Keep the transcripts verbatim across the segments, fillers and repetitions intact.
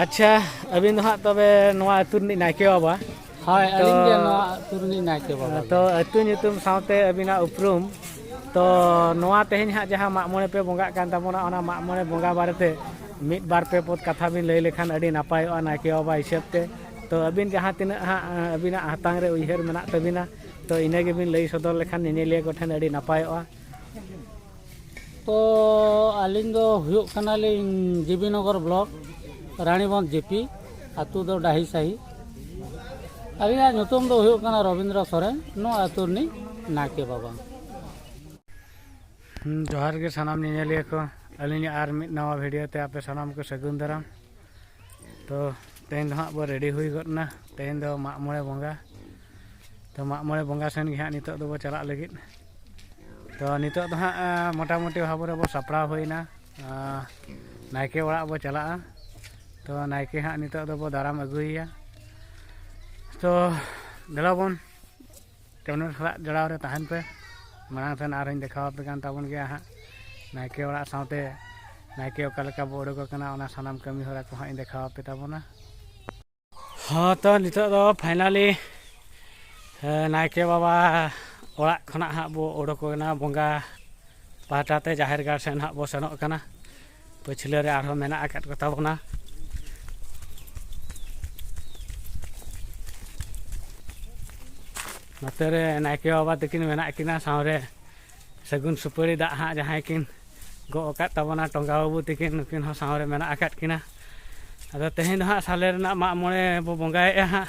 ᱟᱪᱪᱷᱟ, ᱟᱹᱵᱤᱱ ᱫᱚ ᱦᱟᱸᱜ ᱛᱚᱵᱮ ᱱᱚᱣᱟ ᱟᱹᱛᱩ ᱨᱤᱱᱤᱡ ᱱᱟᱭᱠᱮ ᱵᱟᱵᱟ? ᱦᱳᱭ, ᱛᱚ, ᱟᱹᱞᱤᱧ ᱜᱮ ᱱᱚᱣᱟ ᱟᱹᱛᱩ ᱨᱤᱱᱤᱡ ᱱᱟᱭᱠᱮ ᱵᱟᱵᱟ ᱜᱮ᱾ ᱛᱚ, ᱟᱹᱛᱩ ᱧᱩᱛᱩᱢ ᱥᱟᱶᱛᱮ ᱟᱹᱵᱤᱱᱟᱜ ᱩᱯᱨᱩᱢ, ᱛᱚ, ᱱᱚᱣᱟ ᱛᱮᱦᱮᱧ ᱦᱟᱸᱜ ᱡᱟᱦᱟᱸ ᱢᱟᱜ ᱢᱚᱬᱮ ᱯᱮ ᱵᱚᱸᱜᱟᱜ ᱠᱟᱱ ᱛᱟᱵᱚᱱᱟ, ᱚᱱᱟ ᱢᱟᱜ ᱢᱚᱬᱮ ᱵᱚᱸᱜᱟ ᱵᱟᱨᱮᱛᱮ ᱢᱤᱫ ᱵᱟᱨ ᱯᱮ ᱯᱚᱫ ᱠᱟᱛᱷᱟ ᱵᱤᱱ ᱞᱟᱹᱭ ᱞᱮᱠᱷᱟᱱ ᱟᱹᱰᱤ ᱱᱟᱯᱟᱭᱚᱜᱼᱟ ᱱᱟᱭᱠᱮ ᱵᱟᱵᱟ ᱦᱤᱥᱟᱹᱵ ᱛᱮ᱾ ᱛᱚ, ᱟᱹᱵᱤᱱ ᱡᱟᱦᱟᱸ ᱛᱤᱱᱟᱹᱜ ᱦᱟᱸᱜ, ᱟᱹᱵᱤᱱᱟᱜ ᱦᱟᱛᱟᱝ ᱨᱮ ᱩᱭᱦᱟᱹᱨ ᱢᱮᱱᱟᱜ ᱛᱟᱹᱵᱤᱱᱟ, ᱛᱚ, ᱤᱱᱟᱹ ᱜᱮᱵᱤᱱ ᱞᱟᱹᱭ ᱥᱚᱫᱚᱨ ᱞᱮᱠᱷᱟᱱ ᱧᱮᱧᱮᱞᱤᱭᱟᱹ ᱠᱚᱴᱷᱮᱱ ᱟᱹᱰᱤ ᱱᱟᱯᱟᱭᱚᱜᱼᱟ᱾ ᱛᱚ, ᱟᱹᱞᱤᱧ ᱫᱚ ᱦᱩᱭᱩᱜ ᱠᱟᱱᱟᱞᱤᱧ ᱡᱤᱵᱤᱱᱚᱜᱚᱨ ᱵᱞᱚᱠ, ᱨᱟᱱᱤᱵᱚᱸᱫᱷ ᱡᱤᱯᱤ, ᱟᱹᱛᱩ ᱫᱚ ᱰᱟᱹᱦᱤ ᱥᱟᱹᱦᱤ᱾ ᱟᱹᱞᱤᱧᱟᱜ ᱧᱩᱛᱩᱢ ᱫᱚ ᱦᱩᱭᱩᱜ ᱠᱟᱱᱟ ᱨᱚᱵᱤᱱᱫᱨᱚ ᱥᱚᱨᱮᱱ, ᱱᱚᱣᱟ ᱟᱹᱛᱩ ᱨᱤᱱᱤᱡ ᱱᱟᱭᱠᱮ ᱵᱟᱵᱟ᱾ ᱦᱩᱸ, ᱡᱚᱦᱟᱨ ᱜᱮ ᱥᱟᱱᱟᱢ ᱧᱮᱧᱮᱞᱤᱭᱟᱹ ᱠᱚ, ᱟᱹᱞᱤᱧᱟᱜ ᱟᱨ ᱢᱤᱫ ᱱᱟᱣᱟ ᱵᱷᱤᱰᱤᱭᱳ ᱛᱮ ᱟᱯᱮ ᱥᱟᱱᱟᱢ ᱠᱚ ᱥᱟᱹᱜᱩᱱ ᱫᱟᱨᱟᱢ᱾ ᱛᱚ, ᱛᱮᱦᱮᱧ ᱫᱚ ᱦᱟᱸᱜ ᱵᱚ ᱨᱮᱰᱤ ᱦᱩᱭ ᱜᱚᱫ ᱮᱱᱟ᱾ ᱛᱮᱦᱮᱧ ᱫᱚ ᱢᱟᱜ ᱢᱚᱬᱮ ᱵᱚᱸᱜᱟ᱾ ᱛᱚ, ᱢᱟᱜ ᱢᱚᱬᱮ ᱵᱚᱸᱜᱟ ᱥᱮᱱ ᱜᱮ ᱦᱟᱸᱜ ᱱᱤᱛᱚᱜ ᱫᱚᱵᱚ ᱪᱟᱞᱟᱜ ᱞᱟᱹᱜᱤᱫ᱾ ᱛᱚ, ᱱᱤᱛᱚᱜ ᱫᱚ ᱦᱟᱸᱜ, ᱟᱸ, ᱢᱚᱴᱟᱢᱩᱴᱤ ᱵᱷᱟᱵᱽ ᱨᱮᱵᱚ ᱥᱟᱯᱲᱟᱣ ᱦᱩᱭᱱᱟ᱾ ᱟᱸ, ᱱᱟᱭᱠᱮ ᱚᱲᱟᱜ ᱵᱚ ᱪᱟᱞᱟᱜᱼᱟ᱾ ᱛᱚ, ᱱᱟᱭᱠᱮ ᱦᱟᱸᱜ ᱱᱤᱛᱚᱜ ᱫᱚᱵᱚ ᱫᱟᱨᱟᱢ ᱟᱹᱜᱩᱭᱮᱭᱟ᱾ ᱛᱚ, ᱫᱮᱞᱟ ᱵᱚᱱ ᱪᱮᱱᱮᱞ ᱥᱟᱞᱟᱜ ᱡᱚᱲᱟᱣ ᱨᱮ ᱛᱟᱦᱮᱱ ᱯᱮ᱾ ᱢᱟᱲᱟᱝ ᱥᱮᱱ ᱟᱨᱦᱚᱸᱧ ᱫᱮᱠᱷᱟᱣ ᱟᱯᱮ ᱠᱟᱱ ᱛᱟᱵᱚᱱ ᱜᱮᱭᱟ ᱦᱟᱸᱜ᱾ ᱱᱟᱭᱠᱮ ᱚᱲᱟᱜ ᱥᱟᱶᱛᱮ ᱱᱟᱭᱠᱮ ᱚᱠᱟ ᱞᱮᱠᱟ ᱵᱚ ᱩᱰᱩᱠ ᱟᱠᱟᱱᱟ, ᱚᱱᱟ ᱥᱟᱱᱟᱢ ᱠᱟᱹᱢᱤ ᱦᱚᱨᱟ ᱠᱚ ᱦᱟᱸᱜ ᱤᱧ ᱫᱮᱠᱷᱟᱣ ᱟᱯᱮ ᱛᱟᱵᱚᱱᱟ᱾ ᱦᱚᱸ, ᱛᱚ ᱱᱤᱛᱚᱜ ᱫᱚ finally, ᱮ, ᱱᱟᱭᱠᱮ ᱵᱟᱵᱟ ᱚᱲᱟᱜ ᱠᱷᱚᱱᱟᱜ ᱦᱟᱸᱜ ᱵᱚ ᱩᱰᱩᱠ ᱮᱱᱟ, ᱵᱚᱸᱜᱟ ᱯᱟᱦᱴᱟ ᱛᱮ ᱡᱟᱦᱮᱨ ᱜᱟᱲ ᱥᱮᱱ ᱦᱟᱸᱜ ᱵᱚ ᱥᱮᱱᱚᱜ ᱠᱟᱱᱟ᱾ ᱯᱟᱹᱪᱷᱞᱟᱹ ᱨᱮ ᱟᱨᱦᱚᱸ ᱢᱮᱱᱟᱜ ᱟᱠᱟᱫ ᱠᱚ ᱛᱟᱵᱚᱱᱟ᱾ ᱱᱚᱛᱮ ᱨᱮ ᱱᱟᱭᱠᱮ ᱵᱟᱵᱟ ᱛᱟᱹᱠᱤᱱ ᱢᱮᱱᱟᱜ ᱠᱤᱱᱟ, ᱥᱟᱶᱨᱮ ᱥᱟᱹᱜᱩᱱ ᱥᱩᱯᱟᱹᱲᱤ ᱫᱟᱜ ᱦᱟᱸᱜ ᱡᱟᱦᱟᱸᱭ ᱠᱤᱱ ᱜᱚᱜ ᱟᱠᱟᱫ ᱛᱟᱵᱚᱱᱟ, ᱴᱚᱸᱜᱟ ᱵᱟᱹᱵᱩ ᱛᱟᱹᱠᱤᱱ, ᱱᱩᱠᱤᱱ ᱦᱚᱸ ᱥᱟᱶᱨᱮ ᱢᱮᱱᱟᱜ ᱟᱠᱟᱫ ᱠᱤᱱᱟ᱾ ᱟᱫᱚ ᱛᱮᱦᱮᱧ ᱫᱚ ᱦᱟᱸᱜ ᱥᱟᱞᱮ ᱨᱮᱱᱟᱜ ᱢᱟᱜ ᱢᱚᱬᱮ ᱵᱚ ᱵᱚᱸᱜᱟᱭᱮᱫᱼᱟ ᱦᱟᱸᱜ᱾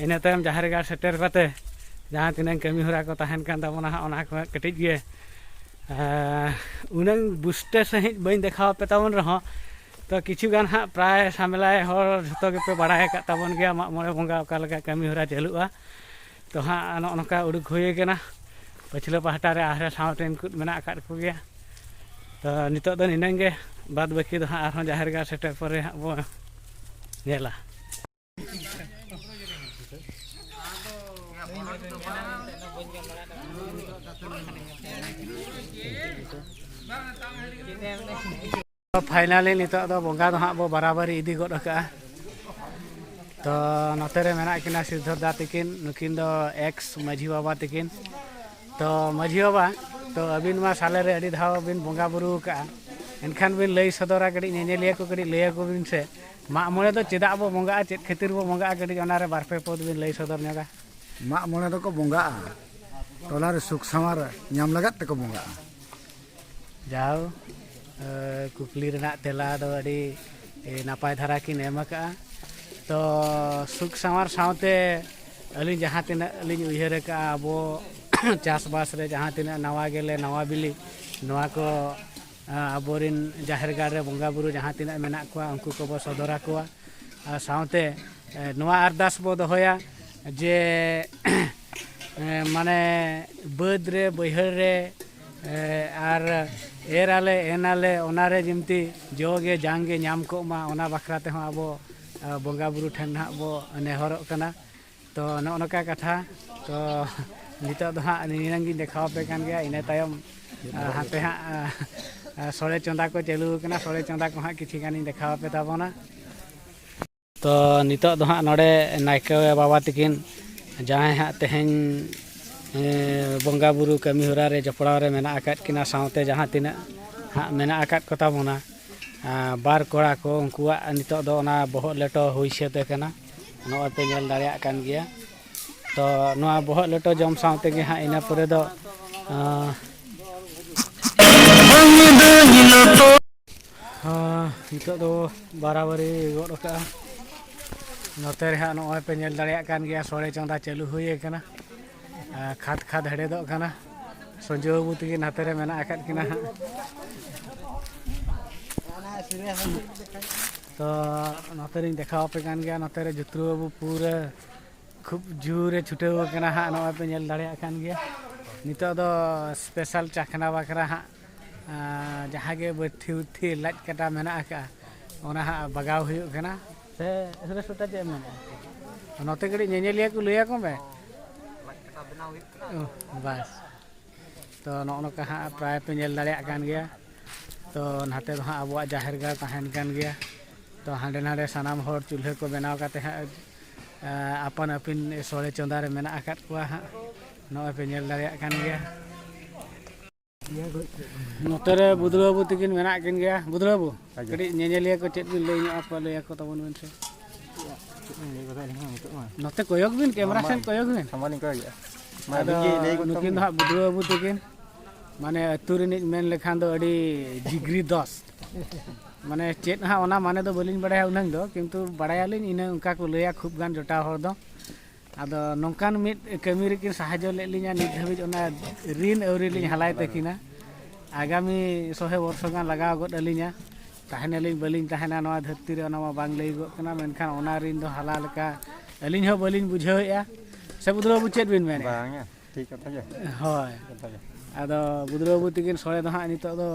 ᱤᱱᱟᱹ ᱛᱟᱭᱚᱢ ᱡᱟᱦᱮᱨ ᱜᱟᱲ ᱥᱮᱴᱮᱨ ᱠᱟᱛᱮ ᱡᱟᱦᱟᱸ ᱛᱤᱱᱟᱹᱝ ᱠᱟᱹᱢᱤ ᱦᱚᱨᱟ ᱠᱚ ᱛᱟᱦᱮᱱ ᱠᱟᱱ ᱛᱟᱵᱚᱱᱟ ᱦᱟᱸᱜ, ᱚᱱᱟ ᱠᱚ ᱠᱟᱹᱴᱤᱡ ᱜᱮ, ᱮᱸ, ᱩᱱᱟᱹᱝ ᱵᱩᱥᱴᱟᱹ ᱥᱟᱺᱦᱤᱡ ᱵᱟᱹᱧ ᱫᱮᱠᱷᱟᱣ ᱟᱯᱮ ᱛᱟᱵᱚᱱ ᱨᱮᱦᱚᱸ, ᱛᱚ ᱠᱤᱪᱷᱩ ᱜᱟᱱ ᱦᱟᱸᱜ ᱯᱨᱟᱭ ᱥᱟᱢᱮᱞᱟᱭ ᱦᱚᱲ ᱡᱷᱚᱛᱚ ᱜᱮᱯᱮ ᱵᱟᱲᱟᱭ ᱟᱠᱟᱫ ᱛᱟᱵᱚᱱ ᱜᱮᱭᱟ ᱢᱟᱜ ᱢᱚᱬᱮ ᱵᱚᱸᱜᱟ ᱚᱠᱟ ᱞᱮᱠᱟ ᱠᱟᱹᱢᱤ ᱦᱚᱨᱟ ᱪᱟᱹᱞᱩᱜᱼᱟ᱾ ᱛᱚ ᱦᱟᱸᱜ ᱱᱚᱜᱼᱚ ᱱᱚᱝᱠᱟ ᱩᱰᱩᱠ ᱦᱩᱭ ᱟᱠᱟᱱᱟ᱾ ᱯᱟᱹᱪᱷᱞᱟᱹ ᱯᱟᱦᱴᱟ ᱨᱮ ᱟᱨᱦᱚᱸ ᱥᱟᱶᱛᱮ ᱩᱱᱠᱩ ᱢᱮᱱᱟᱜ ᱟᱠᱟᱫ ᱠᱚᱜᱮᱭᱟ᱾ ᱛᱚ ᱱᱤᱛᱚᱜ ᱫᱚ ᱱᱤᱱᱟᱹᱝ ᱜᱮ, ᱵᱟᱫ ᱵᱟᱹᱠᱤ ᱫᱚ ᱦᱟᱸᱜ ᱟᱨᱦᱚᱸ ᱡᱟᱦᱮᱨ ᱜᱟᱲ ᱥᱮᱴᱮᱨ ᱯᱚᱨᱮ ᱦᱟᱸᱜ ᱵᱚ ᱧᱮᱞᱟ᱾ ᱯᱷᱟᱭᱱᱟᱞᱤ ᱱᱤᱛᱚᱜ ᱫᱚ ᱵᱚᱸᱜᱟ ᱫᱚ ᱦᱟᱸᱜ ᱵᱚ ᱵᱟᱨᱟᱵᱟᱨᱤ ᱤᱫᱤ ᱜᱚᱫ ᱟᱠᱟᱜᱼᱟ᱾ ᱛᱚ ᱱᱚᱛᱮ ᱨᱮ ᱢᱮᱱᱟᱜ ᱠᱤᱱᱟ ᱥᱤᱨᱫᱷᱚᱨ ᱫᱟ ᱛᱤᱠᱤᱱ, ᱱᱩᱠᱤᱱ ᱫᱚ ᱮᱠᱥ ᱢᱟᱹᱡᱷᱤ ᱵᱟᱵᱟ ᱛᱤᱠᱤᱱ᱾ ᱛᱚ ᱢᱟᱹᱡᱷᱤ ᱵᱟᱵᱟ, ᱛᱚ ᱟᱹᱵᱤᱱ ᱢᱟ ᱥᱟᱞᱮ ᱨᱮ ᱟᱹᱰᱤ ᱫᱷᱟᱣ ᱵᱤᱱ ᱵᱚᱸᱜᱟ ᱵᱩᱨᱩ ᱟᱠᱟᱜᱼᱟ, ᱮᱱᱠᱷᱟᱱ ᱵᱤᱱ ᱞᱟᱹᱭ ᱥᱚᱫᱚᱨᱟ ᱠᱟᱹᱴᱤᱡ, ᱧᱮᱧᱮᱞᱤᱭᱟᱹ ᱠᱚ ᱠᱟᱹᱴᱤᱡ ᱞᱟᱹᱭ ᱟᱠᱚ ᱵᱤᱱ ᱥᱮ, ᱢᱟᱜ ᱢᱚᱬᱮ ᱫᱚ ᱪᱮᱫᱟᱜ ᱵᱚ ᱵᱚᱸᱜᱟᱜᱼᱟ, ᱪᱮᱫ ᱠᱷᱟᱹᱛᱤᱨ ᱵᱚ ᱵᱚᱸᱜᱟᱜᱼᱟ, ᱠᱟᱹᱴᱤᱡ ᱚᱱᱟᱨᱮ ᱵᱟᱨ ᱯᱮ ᱯᱚᱫ ᱵᱤᱱ ᱞᱟᱹᱭ ᱥᱚᱫᱚᱨ ᱧᱚᱜᱟ᱾ ᱢᱟᱜ ᱢᱚᱬᱮ ᱫᱚᱠᱚ ᱵᱚᱸᱜᱟᱜᱼᱟ, ᱴᱚᱞᱟ ᱨᱮ ᱥᱩᱠ ᱥᱟᱶᱟᱨ ᱧᱟᱢ ᱞᱟᱜᱟᱫ ᱛᱮᱠᱚ ᱵᱚᱸᱜᱟᱜᱼᱟ᱾ ᱡᱟᱣ, ᱮ, ᱠᱩᱠᱞᱤ ᱨᱮᱱᱟᱜ ᱛᱮᱞᱟ ᱫᱚ ᱟᱹᱰᱤ, ᱮ, ᱱᱟᱯᱟᱭ ᱫᱷᱟᱨᱟ ᱠᱤᱱ ᱮᱢ ᱟᱠᱟᱜᱼᱟ᱾ ᱛᱚ ᱥᱩᱠ ᱥᱟᱶᱟᱨ ᱥᱟᱶᱛᱮ ᱟᱹᱞᱤᱧ ᱡᱟᱦᱟᱸ ᱛᱤᱱᱟᱹᱜ ᱞᱤᱧ ᱩᱭᱦᱟᱹᱨ ᱟᱠᱟᱜᱼᱟ, ᱟᱵᱚ ᱪᱟᱥᱵᱟᱥ ᱨᱮ ᱡᱟᱦᱟᱸ ᱛᱤᱱᱟᱹᱜ ᱱᱟᱣᱟ ᱜᱮᱞᱮ, ᱱᱟᱣᱟ ᱵᱤᱞᱤ, ᱱᱚᱣᱟ ᱠᱚ, ᱟ, ᱟᱵᱚᱨᱮᱱ ᱡᱟᱦᱮᱨ ᱜᱟᱲ ᱨᱮ ᱵᱚᱸᱜᱟ ᱵᱩᱨᱩ ᱡᱟᱦᱟᱸ ᱛᱤᱱᱟᱹᱜ ᱢᱮᱱᱟᱜ ᱠᱚᱣᱟ, ᱩᱱᱠᱩ ᱠᱚᱵᱚ ᱥᱚᱫᱚᱨ ᱟᱠᱚᱣᱟ᱾ ᱟᱨ ᱥᱟᱶᱛᱮ, ᱮ, ᱱᱚᱣᱟ ᱟᱨᱫᱟᱥ ᱵᱚ ᱫᱚᱦᱚᱭᱟ ᱡᱮ, ᱮ, ᱢᱟᱱᱮ ᱵᱟᱹᱫᱽ ᱨᱮ, ᱵᱟᱹᱭᱦᱟᱹᱲ ᱨᱮ, ᱮ, ᱟᱨ ᱮᱨ ᱟᱞᱮ, ᱮᱱ ᱟᱞᱮ, ᱚᱱᱟᱨᱮ ᱡᱤᱢᱛᱤ ᱡᱚ ᱜᱮ ᱡᱟᱝ ᱜᱮ ᱧᱟᱢ ᱠᱚᱜ ᱢᱟ, ᱚᱱᱟ ᱵᱟᱠᱷᱨᱟ ᱛᱮᱦᱚᱸ ᱟᱵᱚ, ᱮ, ᱵᱚᱸᱜᱟ ᱵᱩᱨᱩ ᱴᱷᱮᱱ ᱱᱟᱦᱟᱜ ᱵᱚ ᱱᱮᱦᱚᱨᱚᱜ ᱠᱟᱱᱟ᱾ ᱛᱚ ᱱᱚᱜᱼᱚ ᱱᱚᱝᱠᱟ ᱠᱟᱛᱷᱟ᱾ ᱛᱚ ᱱᱤᱛᱚᱜ ᱫᱚ ᱦᱟᱸᱜ ᱱᱤᱭᱟᱹ ᱜᱤᱧ ᱫᱮᱠᱷᱟᱣ ᱟᱯᱮ ᱠᱟᱱ ᱜᱮᱭᱟ, ᱤᱱᱟᱹ ᱛᱟᱭᱚᱢ, ᱟ, ᱦᱟᱱᱛᱮ ᱦᱟᱸᱜ, ᱟ, ᱟ, ᱥᱚᱲᱮ ᱪᱚᱸᱫᱟ ᱠᱚ ᱪᱟᱹᱞᱩ ᱟᱠᱟᱱᱟ, ᱥᱚᱲᱮ ᱪᱚᱸᱫᱟ ᱠᱚ ᱦᱟᱸᱜ ᱠᱤᱪᱷᱤ ᱜᱟᱱᱤᱧ ᱫᱮᱠᱷᱟᱣ ᱟᱯᱮ ᱛᱟᱵᱚᱱᱟ᱾ ᱛᱚ ᱱᱤᱛᱚᱜ ᱫᱚ ᱦᱟᱸᱜ ᱱᱚᱰᱮ ᱱᱟᱭᱠᱮ ᱵᱟᱵᱟ ᱛᱤᱠᱤᱱ, ᱡᱟᱦᱟᱸᱭ ᱦᱟᱸᱜ ᱛᱮᱦᱮᱧ, ᱮ, ᱵᱚᱸᱜᱟ ᱵᱩᱨᱩ ᱠᱟᱹᱢᱤ ᱦᱚᱨᱟ ᱨᱮ ᱡᱚᱯᱲᱟᱣ ᱨᱮ ᱢᱮᱱᱟᱜ ᱟᱠᱟᱫ ᱠᱤᱱᱟ, ᱥᱟᱶᱛᱮ ᱡᱟᱦᱟᱸ ᱛᱤᱱᱟᱹᱜ ᱦᱟᱸᱜ ᱢᱮᱱᱟᱜ ᱟᱠᱟᱫ ᱠᱚ ᱛᱟᱵᱚᱱᱟ, ᱟ, ᱵᱟᱨ ᱠᱚᱲᱟ ᱠᱚ, ᱩᱱᱠᱩᱣᱟᱜ ᱱᱤᱛᱚᱜ ᱫᱚ ᱚᱱᱟ ᱵᱚᱦᱚᱜ ᱞᱮᱴᱚ ᱦᱩᱭ ᱥᱟᱹᱛ ᱟᱠᱟᱱᱟ, ᱱᱚᱜᱼᱚᱭ ᱯᱮ ᱧᱮᱞ ᱫᱟᱲᱮᱭᱟᱜ ᱠᱟᱱ ᱜᱮᱭᱟ᱾ ᱛᱚ ᱱᱚᱣᱟ ᱵᱚᱦᱚᱜ ᱞᱮᱴᱚ ᱡᱚᱢ ᱥᱟᱶ ᱛᱮᱜᱮ ᱦᱟᱸᱜ ᱤᱱᱟᱹ ᱯᱚᱨᱮ ᱫᱚ, ᱟ, ᱦᱮᱸ, ᱱᱤᱛᱚᱜ ᱫᱚ ᱵᱟᱨᱟᱵᱟᱨᱤ ᱜᱚᱫ ᱟᱠᱟᱜᱼᱟ᱾ ᱱᱚᱛᱮ ᱨᱮ ᱦᱟᱸᱜ ᱱᱚᱜᱼᱚᱭ ᱯᱮ ᱧᱮᱞ ᱫᱟᱲᱮᱭᱟᱜ ᱠᱟᱱ ᱜᱮᱭᱟ, ᱥᱚᱲᱮ ᱪᱚᱸᱫᱟ ᱪᱟᱹᱞᱩ ᱦᱩᱭ ᱟᱠᱟᱱᱟ᱾ ᱟᱨ ᱠᱷᱟᱫᱽ ᱠᱷᱟᱫᱽ ᱦᱮᱲᱦᱮᱫᱚᱜ ᱠᱟᱱᱟ᱾ ᱥᱚᱧᱡᱚᱭ ᱵᱟᱹᱵᱩ ᱛᱟᱹᱠᱤᱱ ᱱᱟᱛᱮ ᱨᱮ ᱢᱮᱱᱟᱜ ᱟᱠᱟᱫ ᱠᱤᱱᱟ ᱦᱟᱸᱜ᱾ ᱛᱚ ᱱᱚᱛᱮ ᱨᱤᱧ ᱫᱮᱠᱷᱟᱣ ᱟᱯᱮ ᱠᱟᱱ ᱜᱮᱭᱟ, ᱱᱚᱛᱮ ᱨᱮ ᱡᱩᱛᱨᱩ ᱵᱟᱹᱵᱩ ᱯᱩᱨᱟᱹ ᱠᱷᱩᱵ ᱡᱳᱨᱮ ᱪᱷᱩᱴᱟᱹᱣ ᱟᱠᱟᱱᱟ ᱦᱟᱸᱜ, ᱱᱚᱜᱼᱚᱭ ᱯᱮ ᱧᱮᱞ ᱫᱟᱲᱮᱭᱟᱜ ᱠᱟᱱ ᱜᱮᱭᱟ᱾ ᱱᱤᱛᱚᱜ ᱫᱚ ᱥᱯᱮᱥᱟᱞ ᱪᱟᱠᱷᱱᱟ ᱵᱟᱠᱷᱨᱟ ᱦᱟᱸᱜ, ᱟᱸ, ᱡᱟᱦᱟᱸ ᱜᱮ ᱵᱟᱹᱲᱛᱤ ᱵᱟᱹᱲᱛᱤ ᱞᱟᱡ ᱠᱟᱴᱟ ᱢᱮᱱᱟᱜ ᱟᱠᱟᱜᱼᱟ, ᱚᱱᱟ ᱦᱟᱸᱜ ᱵᱟᱜᱟᱣ ᱦᱩᱭᱩᱜ ᱠᱟᱱᱟ᱾ ᱥᱮ ᱥᱩᱨᱮᱥ ᱵᱮᱴᱟ ᱪᱮᱫ ᱮᱢ ᱢᱮᱱᱮᱫᱼᱟ? ᱱᱚᱛᱮ ᱠᱟᱹᱴᱤᱡ ᱧᱮᱧᱮᱞᱤᱭᱟᱹ ᱠᱚ ᱞᱟᱹᱭ ᱟᱠᱚ ᱢᱮ᱾ ᱚ, ᱵᱟᱥ᱾ ᱛᱚ ᱱᱚᱜᱼᱚ ᱱᱚᱝᱠᱟ ᱦᱟᱸᱜ ᱯᱨᱟᱭ ᱯᱮ ᱧᱮᱞ ᱫᱟᱲᱮᱭᱟᱜ ᱠᱟᱱ ᱜᱮᱭᱟ᱾ ᱛᱚ ᱱᱟᱛᱮ ᱫᱚ ᱦᱟᱸᱜ ᱟᱵᱚᱣᱟᱜ ᱡᱟᱦᱮᱨ ᱜᱟᱲ ᱛᱟᱦᱮᱱ ᱠᱟᱱ ᱜᱮᱭᱟ᱾ ᱛᱚ ᱦᱟᱸᱰᱮ ᱱᱟᱰᱮ ᱥᱟᱱᱟᱢ ᱦᱚᱲ ᱪᱩᱞᱦᱟᱹ ᱠᱚ ᱵᱮᱱᱟᱣ ᱠᱟᱛᱮ ᱦᱟᱸᱜ, ᱮ, ᱟᱯᱟᱱ ᱟᱹᱯᱤᱱ ᱥᱳᱲᱮ ᱪᱚᱸᱫᱟ ᱨᱮ ᱢᱮᱱᱟᱜ ᱟᱠᱟᱫ ᱠᱚᱣᱟ ᱦᱟᱸᱜ᱾ ᱱᱚᱜᱼᱚᱭ ᱯᱮ ᱧᱮᱞ ᱫᱟᱲᱮᱭᱟᱜ ᱠᱟᱱ ᱜᱮᱭᱟ᱾ ᱱᱚᱛᱮ ᱨᱮ ᱵᱩᱫᱷᱩ ᱵᱟᱹᱵᱩ ᱛᱟᱹᱠᱤᱱ ᱢᱮᱱᱟᱜ ᱠᱤᱱ ᱜᱮᱭᱟ᱾ ᱵᱩᱫᱷᱩ ᱵᱟᱹᱵᱩ, ᱟᱪᱪᱷᱟ᱾ ᱠᱟᱹᱴᱤᱡ ᱧᱮᱧᱮᱞᱤᱭᱟᱹ ᱠᱚ ᱪᱮᱫ ᱵᱤᱱ ᱞᱟᱹᱭ ᱧᱚᱜ ᱟᱠᱚᱣᱟ, ᱞᱟᱹᱭ ᱟᱠᱚ ᱛᱟᱵᱚᱱ ᱵᱤᱱ ᱥᱮ᱾ ᱪᱮᱫ ᱞᱤᱧ ᱞᱟᱹᱭ ᱜᱚᱫᱟ ᱟᱹᱞᱤᱧ ᱦᱚᱸ ᱱᱤᱛᱚᱜ ᱢᱟ᱾ ᱱᱚᱛᱮ ᱠᱚᱭᱚᱜ ᱵᱤᱱ, ᱠᱮᱢᱮᱨᱟ ᱥᱮᱱ ᱠᱚᱭᱚᱜ ᱵᱤᱱ᱾ ᱥᱟᱢᱟᱱ ᱞᱤᱧ ᱠᱚᱭᱚᱜᱮᱜᱼᱟ᱾ ᱢᱟ ᱟᱫᱚ ᱟᱹᱵᱤᱱ ᱜᱮ ᱞᱟᱹᱭ ᱜᱚᱫ ᱱᱩᱠᱤᱱ ᱠᱟᱜ ᱫᱚ ᱵᱤᱱ᱾ ᱦᱟᱸᱜ ᱵᱩᱫᱷᱩ ᱵᱟᱹᱵᱩ ᱛᱟᱹᱠᱤᱱ, ᱢᱟᱱᱮ ᱟᱹᱛᱩ ᱨᱤᱱᱤᱡ ᱢᱮᱱ ᱞᱮᱠᱷᱟᱱ ᱫᱚ ᱟᱹᱰᱤ ᱡᱤᱜᱽᱨᱤ ᱫᱚᱥ᱾ ᱢᱟᱱᱮ ᱪᱮᱫ ᱦᱟᱸᱜ ᱚᱱᱟ ᱢᱟᱱᱮ ᱫᱚ ᱵᱟᱹᱞᱤᱧ ᱵᱟᱲᱟᱭᱟ ᱩᱱᱟᱹᱝ ᱫᱚ, ᱠᱤᱱᱛᱩ ᱵᱟᱲᱟᱭᱟᱞᱤᱧ ᱤᱱᱟᱹ ᱚᱱᱠᱟ ᱠᱚ ᱞᱟᱹᱭᱟ ᱠᱷᱩᱵ ᱜᱟᱱ ᱡᱚᱴᱟᱣ ᱦᱚᱲ ᱫᱚ᱾ ᱟᱫᱚ ᱱᱚᱝᱠᱟᱱ ᱢᱤᱫ ᱠᱟᱹᱢᱤ ᱨᱮᱠᱤᱱ ᱥᱟᱦᱟᱡᱽᱡᱚ ᱞᱮᱫ ᱞᱤᱧᱟ, ᱱᱤᱛ ᱫᱷᱟᱹᱵᱤᱡ ᱚᱱᱟ ᱨᱤᱱ ᱟᱹᱣᱨᱤ ᱞᱤᱧ ᱦᱟᱞᱟᱭ ᱛᱟᱹᱠᱤᱱᱟ᱾ ᱟᱜᱟᱢᱤ ᱥᱚᱦᱮ ᱵᱚᱨᱥᱚ ᱜᱟᱱ ᱞᱟᱜᱟᱣ ᱜᱚᱫ ᱟᱹᱞᱤᱧᱟ, ᱛᱟᱦᱮᱱᱟᱞᱤᱧ ᱵᱟᱹᱞᱤᱧ ᱛᱟᱦᱮᱱᱟ ᱱᱚᱣᱟ ᱫᱷᱟᱹᱨᱛᱤ ᱨᱮ, ᱚᱱᱟ ᱢᱟ ᱵᱟᱝ ᱞᱟᱹᱭᱚᱜ ᱠᱟᱱᱟ, ᱢᱮᱱᱠᱷᱟᱱ ᱚᱱᱟ ᱨᱤᱱ ᱫᱚ ᱦᱟᱞᱟ ᱞᱮᱠᱟ ᱟᱹᱞᱤᱧ ᱦᱚᱸ ᱵᱟᱹᱞᱤᱧ ᱵᱩᱡᱷᱟᱹᱣᱮᱫᱼᱟ᱾ ᱥᱮ ᱵᱩᱫᱷᱩ ᱵᱟᱹᱵᱩ ᱪᱮᱫ ᱵᱤᱱ ᱢᱮᱱᱮᱫᱼᱟ? ᱵᱟᱝᱟ, ᱴᱷᱤᱠ ᱠᱟᱛᱷᱟ ᱜᱮ᱾ ᱦᱳᱭ᱾ ᱠᱟᱛᱷᱟ ᱜᱮ᱾ ᱟᱫᱚ ᱵᱩᱫᱷᱩ ᱵᱟᱹᱵᱩ ᱛᱟᱹᱠᱤᱱ ᱥᱳᱲᱮ ᱫᱚ ᱦᱟᱸᱜ ᱱᱤᱛᱚᱜ ᱫᱚ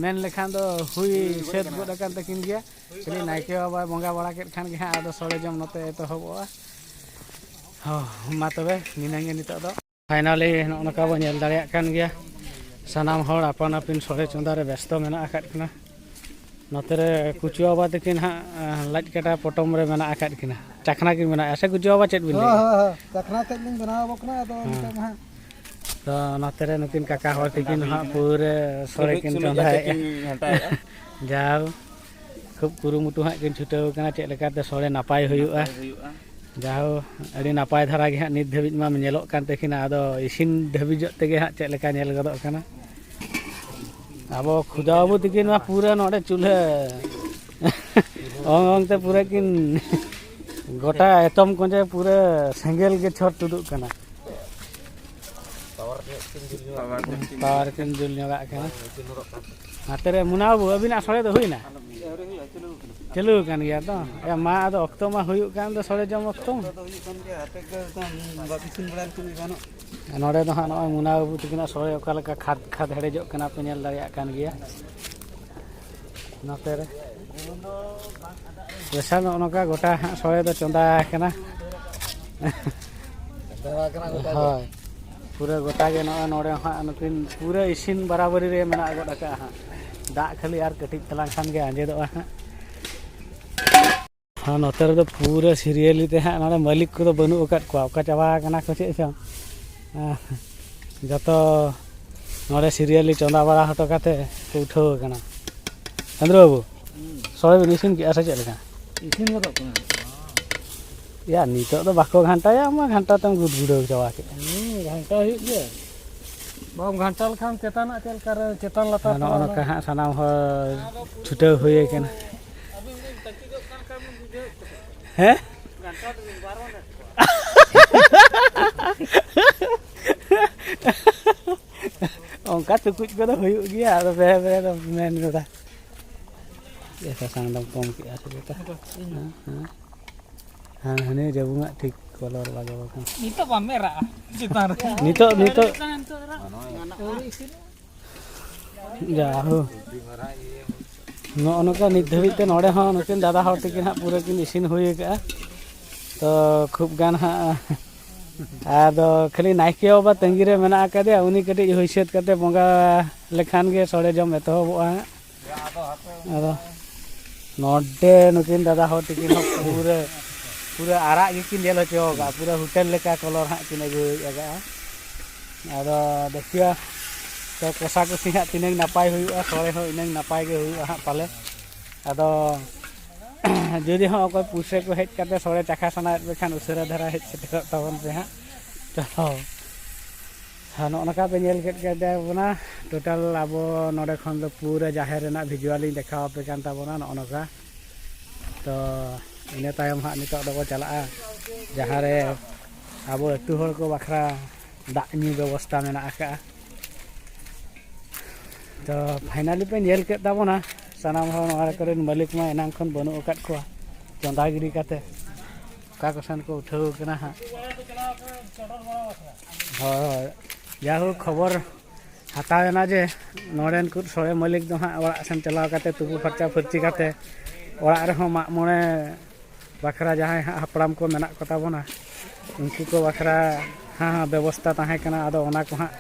ᱢᱮᱱ ᱞᱮᱠᱷᱟᱱ ᱫᱚ ᱦᱩᱭ ᱥᱟᱹᱛ ᱜᱚᱫ ᱟᱠᱟᱱ ᱛᱟᱹᱠᱤᱱ ᱜᱮᱭᱟ᱾ ᱠᱷᱟᱹᱞᱤ ᱱᱟᱭᱠᱮ ᱵᱟᱵᱟᱭ ᱵᱚᱸᱜᱟ ᱵᱟᱲᱟ ᱠᱮᱫ ᱠᱷᱟᱱ ᱜᱮ ᱦᱟᱸᱜ ᱟᱫᱚ ᱥᱚᱲᱮ ᱡᱚᱢ ᱱᱚᱛᱮ ᱮᱛᱚᱦᱚᱵᱚᱜᱼᱟ᱾ ᱦᱚᱸ, ᱢᱟ ᱛᱚᱵᱮ ᱱᱤᱱᱟᱹᱝ ᱜᱮ ᱱᱤᱛᱚᱜ ᱫᱚ᱾ ᱯᱷᱟᱭᱱᱟᱞᱤ ᱱᱚᱜᱼᱚ ᱱᱚᱝᱠᱟ ᱵᱚᱱ ᱧᱮᱞ ᱫᱟᱲᱮᱭᱟᱜ ᱠᱟᱱ ᱜᱮᱭᱟ, ᱥᱟᱱᱟᱢ ᱦᱚᱲ ᱟᱯᱟᱱ ᱟᱹᱯᱤᱱ ᱥᱚᱲᱮ ᱪᱚᱸᱫᱟ ᱨᱮ ᱵᱮᱥᱛᱚ ᱢᱮᱱᱟᱜ ᱟᱠᱟᱫ ᱠᱤᱱᱟ᱾ ᱱᱚᱛᱮ ᱨᱮ ᱠᱩᱪᱩ ᱵᱟᱵᱟ ᱛᱟᱹᱠᱤᱱ ᱦᱟᱸᱜ, ᱟᱸ, ᱞᱟᱡ ᱠᱟᱴᱟ ᱯᱚᱴᱚᱢ ᱨᱮ ᱢᱮᱱᱟᱜ ᱟᱠᱟᱫ ᱠᱤᱱᱟ᱾ ᱪᱟᱠᱷᱱᱟ ᱠᱤᱱ ᱵᱮᱱᱟᱣᱮᱫᱼᱟ ᱥᱮ ᱠᱩᱪᱩ ᱵᱟᱵᱟ, ᱪᱮᱫ ᱵᱤᱱ ᱦᱳᱭ, ᱞᱟᱹᱭᱟ? ᱦᱳᱭ, ᱦᱳᱭ᱾ ᱪᱟᱠᱷᱱᱟ ᱛᱮᱫ ᱞᱤᱧ ᱵᱮᱱᱟᱣ ᱟᱠᱚ ᱠᱟᱱᱟ, ᱟᱫᱚ ᱦᱮᱸ᱾ ᱱᱤᱛᱚᱜ ᱢᱟ ᱦᱟᱸᱜ᱾ ᱛᱚ ᱱᱚᱛᱮ ᱨᱮ ᱱᱩᱠᱤᱱ ᱠᱟᱠᱟ ᱦᱚᱲ ᱛᱟᱹᱠᱤᱱ ᱦᱟᱸᱜ ᱯᱩᱨᱟᱹ ᱥᱚᱲᱮ ᱠᱤᱱ ᱪᱚᱸᱫᱟᱭᱮᱫᱼᱟ᱾ ᱡᱟᱣ ᱠᱷᱩᱵ ᱠᱩᱨᱩᱢᱩᱴᱩ ᱦᱟᱸᱜ ᱠᱤᱱ ᱪᱷᱩᱴᱟᱹᱣ ᱠᱟᱱᱟ ᱪᱮᱫ ᱞᱮᱠᱟᱛᱮ ᱥᱚᱲᱮ ᱱᱟᱯᱟᱭ ᱦᱩᱭᱩᱜᱼᱟ᱾ ᱡᱟᱣ ᱟᱹᱰᱤ ᱱᱟᱯᱟᱭ ᱫᱷᱟᱨᱟ ᱜᱮ ᱦᱟᱸᱜ ᱱᱤᱛ ᱫᱷᱟᱹᱵᱤᱡ ᱢᱟ ᱧᱮᱞᱚᱜ ᱠᱟᱱ ᱛᱟᱹᱠᱤᱱᱟ, ᱟᱫᱚ ᱤᱥᱤᱱ ᱫᱷᱟᱹᱵᱤᱡᱚᱜ ᱛᱮᱜᱮ ᱦᱟᱸᱜ ᱪᱮᱫ ᱞᱮᱠᱟ ᱧᱮᱞ ᱜᱚᱫᱚᱜ ᱠᱟᱱᱟ᱾ ᱟᱵᱚ ᱠᱷᱩᱫᱟ ᱵᱟᱹᱵᱩ ᱛᱟᱹᱠᱤᱱ ᱢᱟ ᱯᱩᱨᱟᱹ ᱱᱚᱰᱮ ᱪᱩᱞᱦᱟᱹ ᱚᱝ ᱚᱝ ᱛᱮ ᱯᱩᱨᱟᱹ ᱠᱤᱱ ᱜᱚᱴᱟ ᱮᱛᱚᱢ ᱠᱚᱸᱡᱮ ᱯᱩᱨᱟᱹ ᱥᱮᱸᱜᱮᱞ ᱜᱮ ᱪᱷᱚᱴ ᱛᱩᱫᱩᱜ ᱠᱟᱱᱟ᱾ ᱯᱟᱣᱟᱨ ᱠᱤᱱ ᱡᱩᱞ ᱧᱚᱜᱟᱜ ᱠᱟᱱᱟ᱾ ᱱᱚᱛᱮ ᱨᱮ ᱢᱩᱱᱟ ᱵᱟᱹᱵᱩ, ᱟᱹᱵᱤᱱᱟᱜ ᱥᱚᱲᱮ ᱫᱚ ᱦᱩᱭᱱᱟ? ᱪᱟᱹᱞᱩ ᱟᱠᱟᱱ ᱜᱮᱭᱟ ᱛᱚ? ᱮ ᱢᱟ, ᱟᱫᱚ ᱚᱠᱛᱚ ᱢᱟ ᱦᱩᱭᱩᱜ ᱠᱟᱱ ᱫᱚ ᱥᱚᱲᱮ ᱡᱚᱢ ᱚᱠᱛᱚ᱾ ᱚᱠᱛᱚ ᱫᱚ ᱦᱩᱭᱩᱜ ᱠᱟᱱ ᱜᱮᱭᱟ, ᱟᱯᱮ ᱜᱮ ᱮᱠᱫᱚᱢ ᱵᱟᱯᱮ ᱤᱥᱤᱱ ᱵᱟᱲᱟ ᱞᱮᱠᱷᱟᱱ ᱜᱮ ᱜᱟᱱᱚᱜ᱾ ᱱᱚᱰᱮ ᱫᱚ ᱦᱟᱸᱜ ᱱᱚᱜᱼᱚᱭ ᱢᱩᱱᱟ ᱵᱟᱹᱵᱩ ᱛᱟᱹᱠᱤᱱᱟᱜ ᱥᱚᱲᱮ ᱚᱠᱟ ᱞᱮᱠᱟ ᱠᱷᱟᱫᱽ ᱠᱷᱟᱫᱽ ᱦᱮᱰᱮᱡᱚᱜ ᱠᱟᱱᱟ ᱯᱮ ᱧᱮᱞ ᱫᱟᱲᱮᱭᱟᱜ ᱠᱟᱱ ᱜᱮᱭᱟ᱾ ᱱᱚᱛᱮ ᱨᱮ ᱯᱮᱥᱟᱨ ᱱᱚᱜᱼᱚ ᱱᱚᱝᱠᱟ ᱜᱚᱴᱟ ᱦᱟᱸᱜ ᱥᱚᱲᱮ ᱫᱚ ᱪᱚᱸᱫᱟ ᱟᱠᱟᱱᱟ᱾ ᱦᱳᱭ, ᱯᱩᱨᱟᱹ ᱜᱚᱴᱟ ᱜᱮ ᱱᱚᱜᱼᱚᱭ ᱱᱚᱰᱮ ᱦᱟᱸᱜ ᱱᱩᱠᱤᱱ ᱯᱩᱨᱟᱹ ᱤᱥᱤᱱ ᱵᱟᱨᱟᱵᱟᱹᱨᱤ ᱨᱮ ᱢᱮᱱᱟᱜ ᱜᱚᱫ ᱟᱠᱟᱫᱼᱟ ᱦᱟᱸᱜ᱾ ᱫᱟᱜ ᱠᱷᱟᱹᱞᱤ ᱟᱨ ᱠᱟᱹᱴᱤᱡ ᱛᱟᱞᱟᱝ ᱠᱷᱟᱱ ᱜᱮ ᱟᱸᱡᱮᱫᱚᱜᱼᱟ ᱦᱟᱸᱜ᱾ ᱟᱨ ᱱᱚᱛᱮ ᱨᱮᱫᱚ ᱯᱩᱨᱟᱹ serially ᱛᱮ ᱦᱟᱸᱜ ᱱᱚᱰᱮ ᱢᱟᱹᱞᱤᱠ ᱠᱚᱫᱚ ᱵᱟᱹᱱᱩᱜ ᱟᱠᱟᱫ ᱠᱚᱣᱟ, ᱚᱠᱟ ᱪᱟᱵᱟ ᱟᱠᱟᱱᱟ ᱠᱚ ᱪᱮᱫ ᱪᱚᱝ᱾ ᱡᱚᱛᱚ ᱱᱚᱰᱮ serially ᱪᱚᱸᱫᱟ ᱵᱟᱲᱟ ᱦᱚᱴᱚ ᱠᱟᱛᱮ ᱠᱚ ᱩᱴᱷᱟᱹᱣ ᱟᱠᱟᱱᱟ᱾ ᱪᱚᱸᱫᱽᱨᱚ ᱵᱟᱹᱵᱩ, ᱥᱚᱲᱮ ᱵᱤᱱ ᱤᱥᱤᱱ ᱠᱮᱜᱼᱟ ᱥᱮ ᱪᱮᱫ ᱞᱮᱠᱟ? ᱤᱥᱤᱱ ᱜᱚᱫᱚᱜ ᱠᱟᱱᱟ᱾ ᱭᱟ, ᱱᱤᱛᱚᱜ ᱫᱚ ᱵᱟᱠᱚ ᱜᱷᱟᱱᱴᱟᱭᱟ, ᱟᱢ ᱢᱟ ᱜᱷᱟᱱᱴᱟ ᱛᱮᱢ ᱜᱩᱫ ᱜᱩᱰᱟᱹᱣ ᱪᱟᱵᱟ ᱠᱮᱫᱼᱟ᱾ ᱦᱩᱸ, ᱜᱷᱟᱱᱴᱟ ᱦᱩᱭᱩᱜ ᱜᱮᱭᱟ᱾ ᱵᱟᱢ ᱜᱷᱟᱱᱴᱟ ᱞᱮᱠᱷᱟᱱ ᱪᱮᱛᱟᱱᱟᱜ ᱪᱮᱫ ᱞᱮᱠᱟ ᱨᱮ, ᱪᱮᱛᱟᱱ ᱞᱟᱛᱟᱨ ᱟᱨ ᱱᱚᱜᱼᱚ ᱛᱚᱨᱟ ᱱᱚᱝᱠᱟ ᱦᱟᱸᱜ ᱥᱟᱱᱟᱢ ᱦᱚᱲ ᱪᱷᱩᱴᱟᱹᱣ ᱦᱩᱭ ᱟᱠᱟᱱᱟ᱾ ᱦᱮᱸ? ᱚᱱᱠᱟ ᱪᱩᱠᱩᱡ ᱠᱚᱫᱚ ᱦᱩᱭᱩᱜ ᱜᱮᱭᱟ, ᱟᱫᱚ ᱵᱮᱨ ᱵᱮᱨ ᱫᱚ ᱢᱮᱱ ᱜᱚᱫᱟ᱾ ᱮ, ᱥᱟᱥᱟᱝ ᱫᱚᱢ ᱠᱚᱢ ᱠᱮᱜᱼᱟ ᱥᱮ ᱪᱮᱛᱟ? ᱦᱮᱸ, ᱦᱮᱸ᱾ ᱦᱮᱸ, ᱦᱟᱹᱱᱤ ᱡᱟᱹᱵᱩ ᱦᱟᱸᱜ ᱴᱷᱤᱠ colour ᱞᱟᱜᱟᱣ ᱟᱠᱟᱱᱟ᱾ ᱱᱤᱛᱚᱜ ᱵᱟᱢ ᱮᱨᱟᱜᱼᱟ ᱪᱮᱛᱟᱱ ᱨᱮ᱾ ᱱᱤᱛᱚᱜ, ᱱᱤᱛᱚᱜ᱾ ᱡᱟᱦᱳ᱾ ᱱᱚᱜᱼᱚ ᱱᱚᱝᱠᱟ ᱱᱤᱛ ᱫᱷᱟᱹᱵᱤᱡ ᱛᱮ ᱱᱚᱰᱮ ᱦᱚᱸ ᱱᱩᱠᱤᱱ ᱫᱟᱫᱟ ᱦᱚᱲ ᱛᱟᱹᱠᱤᱱ ᱦᱟᱸᱜ ᱯᱩᱨᱟᱹ ᱠᱤᱱ ᱤᱥᱤᱱ ᱦᱩᱭ ᱟᱠᱟᱜᱼᱟ᱾ ᱛᱚ ᱠᱷᱩᱵ ᱜᱟᱱ ᱦᱟᱸᱜ ᱟᱫᱚ ᱠᱷᱟᱹᱞᱤ ᱱᱟᱭᱠᱮ ᱵᱟᱵᱟ ᱛᱟᱺᱜᱤ ᱨᱮ ᱢᱮᱱᱟᱜ ᱟᱠᱟᱫᱮᱭᱟ, ᱩᱱᱤ ᱠᱟᱹᱴᱤᱡ ᱦᱩᱭ ᱥᱟᱹᱛ ᱠᱟᱛᱮ ᱵᱚᱸᱜᱟ ᱞᱮᱠᱷᱟᱱ ᱜᱮ ᱥᱚᱲᱮ ᱡᱚᱢ ᱮᱛᱚᱦᱚᱵᱚᱜᱼᱟ ᱦᱟᱸᱜ᱾ ᱟᱫᱚ ᱱᱚᱰᱮ ᱱᱩᱠᱤᱱ ᱫᱟᱫᱟ ᱦᱚᱲ ᱛᱟᱹᱠᱤᱱ ᱦᱚᱸ ᱯᱩᱨᱟᱹ, ᱯᱩᱨᱟᱹ ᱟᱨᱟᱜ ᱜᱮᱠᱤᱱ ᱧᱮᱞ ᱦᱚᱪᱚ ᱟᱠᱟᱫᱼᱟ, ᱯᱩᱨᱟᱹ hotel ᱞᱮᱠᱟ colour ᱦᱟᱸᱜ ᱠᱤᱱ ᱟᱹᱜᱩ ᱟᱠᱟᱫᱼᱟ᱾ ᱟᱫᱚ ᱫᱮᱠᱷᱤᱭᱟ ᱛᱚ ᱠᱚᱥᱟ ᱠᱩᱥᱤ ᱦᱟᱸᱜ ᱛᱤᱱᱟᱹᱝ ᱱᱟᱯᱟᱭ ᱦᱩᱭᱩᱜᱼᱟ, ᱥᱚᱲᱮ ᱦᱚᱸ ᱤᱱᱟᱹᱝ ᱱᱟᱯᱟᱭ ᱜᱮ ᱦᱩᱭᱩᱜᱼᱟ ᱦᱟᱸᱜ ᱯᱟᱞᱮ᱾ ᱟᱫᱚ ᱡᱩᱫᱤ ᱦᱚᱸ ᱚᱠᱚᱭ ᱯᱩᱥᱨᱮ ᱠᱚ ᱦᱮᱡ ᱠᱟᱛᱮ ᱥᱚᱲᱮ ᱪᱟᱠᱷᱟ ᱥᱟᱱᱟᱭᱮᱫ ᱯᱮ ᱠᱷᱟᱱ ᱩᱥᱟᱹᱨᱟ ᱫᱷᱟᱨᱟ ᱦᱮᱡ ᱥᱮᱴᱮᱨᱚᱜ ᱛᱟᱵᱚᱱ ᱯᱮ ᱦᱟᱸᱜ᱾ ᱪᱚᱞᱚ᱾ ᱦᱮᱸ, ᱱᱚᱜᱼᱚ ᱱᱚᱝᱠᱟ ᱯᱮ ᱧᱮᱞ ᱠᱮᱫ ᱜᱮ ᱛᱟᱵᱚᱱᱟ᱾ Total ᱟᱵᱚ ᱱᱚᱰᱮ ᱠᱷᱚᱱ ᱫᱚ ᱯᱩᱨᱟᱹ ᱡᱟᱦᱮᱨ ᱨᱮᱱᱟᱜ visual ᱤᱧ ᱫᱮᱠᱷᱟᱣ ᱟᱯᱮ ᱠᱟᱱ ᱛᱟᱵᱚᱱᱟ ᱱᱚᱜᱼᱚ ᱱᱚᱝᱠᱟ᱾ ᱛᱚ ᱤᱱᱟᱹ ᱛᱟᱭᱚᱢ ᱦᱟᱸᱜ ᱱᱤᱛᱚᱜ ᱫᱚᱵᱚ ᱪᱟᱞᱟᱜᱼᱟ ᱡᱟᱦᱟᱸ ᱨᱮ ᱟᱵᱚ ᱟᱹᱛᱩ ᱦᱚᱲ ᱠᱚ ᱵᱟᱠᱷᱨᱟ ᱫᱟᱜ ᱧᱩ ᱵᱮᱵᱚᱥᱛᱟ ᱢᱮᱱᱟᱜ ᱟᱠᱟᱜᱼᱟ᱾ ᱛᱚ finally ᱯᱮ ᱧᱮᱞ ᱠᱮᱫ ᱛᱟᱵᱚᱱᱟ ᱥᱟᱱᱟᱢ ᱦᱚᱲ, ᱱᱚᱣᱟ ᱠᱚᱨᱮᱱ ᱢᱟᱹᱞᱤᱠ ᱢᱟ ᱮᱱᱟᱝ ᱠᱷᱚᱱ ᱵᱟᱹᱱᱩᱜ ᱟᱠᱟᱫ ᱠᱚᱣᱟ, ᱪᱚᱸᱫᱟ ᱜᱤᱰᱤ ᱠᱟᱛᱮ ᱚᱠᱟ ᱠᱚᱥᱮᱱ ᱠᱚ ᱩᱴᱷᱟᱹᱣ ᱟᱠᱟᱱᱟ ᱦᱟᱸᱜ᱾ ᱦᱳᱭ, ᱦᱳᱭ, ᱡᱟᱭᱦᱳᱠ ᱠᱷᱚᱵᱚᱨ ᱦᱟᱛᱟᱣ ᱮᱱᱟ ᱡᱮ ᱱᱚᱰᱮᱱ ᱠᱚ ᱥᱚᱲᱮ ᱢᱟᱹᱞᱤᱠ ᱫᱚ ᱦᱟᱸᱜ ᱚᱲᱟᱜ ᱥᱮᱱ ᱪᱟᱞᱟᱣ ᱠᱟᱛᱮ ᱛᱩᱯᱩ ᱯᱷᱟᱨᱪᱟ ᱯᱷᱟᱹᱨᱪᱤ ᱠᱟᱛᱮ ᱚᱲᱟᱜ ᱨᱮᱦᱚᱸ ᱢᱟᱜ ᱢᱚᱬᱮ ᱵᱟᱠᱷᱨᱟ ᱡᱟᱦᱟᱸᱭ ᱦᱟᱸᱜ ᱦᱟᱯᱲᱟᱢ ᱠᱚ ᱢᱮᱱᱟᱜ ᱠᱚᱛᱟ ᱵᱚᱱᱟ, ᱩᱱᱠᱩ ᱠᱚ ᱵᱟᱠᱷᱨᱟ ᱦᱟᱸᱜ ᱵᱮᱵᱚᱥᱛᱟ ᱛᱟᱦᱮᱸ ᱠᱟᱱᱟ᱾ ᱟᱫᱚ ᱚᱱᱟ ᱠᱚ ᱦᱟᱸᱜ